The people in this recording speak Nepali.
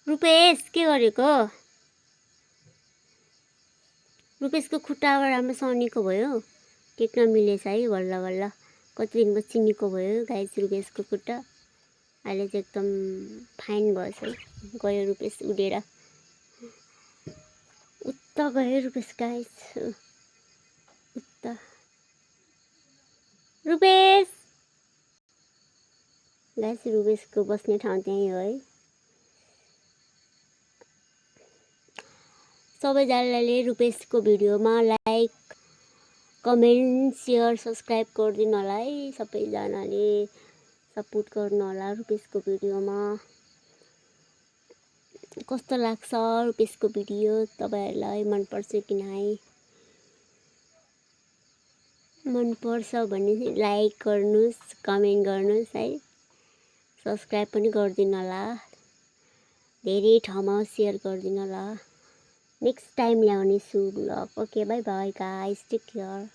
रुपेश के गरेको? रुपेशको खुट्टाबाट राम्रोसँग निको भयो। टेक्न मिलेछ है बल्ल बल्ल। कति दिनपछि निको भयो गाइस रुपेशको खुट्टा। अहिले चाहिँ एकदम फाइन भएछ। गयो रुपेश उडेर। उता गयो रुपेश गाइस। उता रुपेश गाइस रुपेशको बस्ने ठाउँ त्यही हो है। सबैजनाले रुपेशको भिडियोमा लाइक कमेन्ट सेयर सब्सक्राइब गरिदिनु होला है। सबैजनाले सपोर्ट गर्नु होला रुपेशको भिडियोमा। कस्तो लाग्छ रुपेशको भिडियो? तपाईहरुलाई मन पर्छ कि नै? मन पर्छ भने लाइक गर्नुस्, कमेन्ट गर्नुस् है। सब्सक्राइब पनि गरिदिनु होला। धेरै ठाउँमा शेयर गरिदिनु होला। नेक्स्ट टाइम ल्याउने छु blog. Okay bye bye guys, take care.